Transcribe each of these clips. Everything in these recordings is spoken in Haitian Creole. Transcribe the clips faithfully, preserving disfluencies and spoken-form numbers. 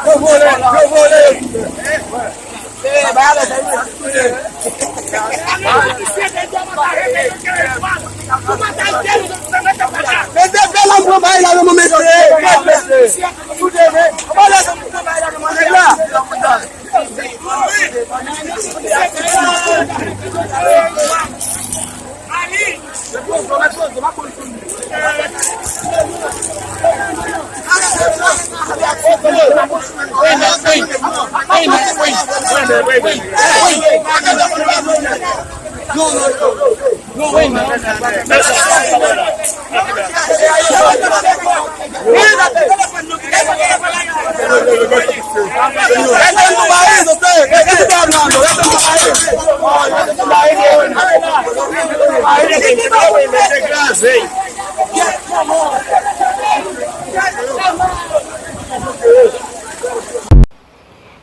Yo vole, yo vole. Mete bèl anpil bay la nan mwen, mesye. Mesye. Anba la, bay la nan mwen, nèg la.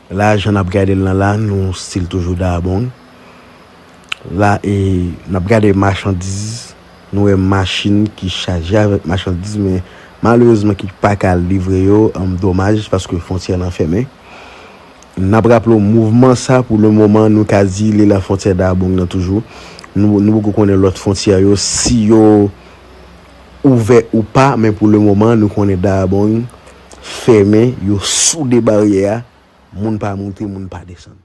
La, jan n ap gade l nan la, nou still toujou Dayabong. La, e, n ap gade machandiz. Nou wè machin ki chaje avèk machandiz, men malerezman ki pa ka livre yo, anm, domaj, paske fwontyè lan fèmen. N ap raple w, mouvman sa, pou le moman, nou ka di li la fwontyè Dayabong nan toujou. Nou, nou poko konnen lòt fwontyè yo, si yo ouvè ou pa, men pou le moman, nou konnen Dayabong fèmen, yo soude baryè a, moun pa moute, moun pa desann.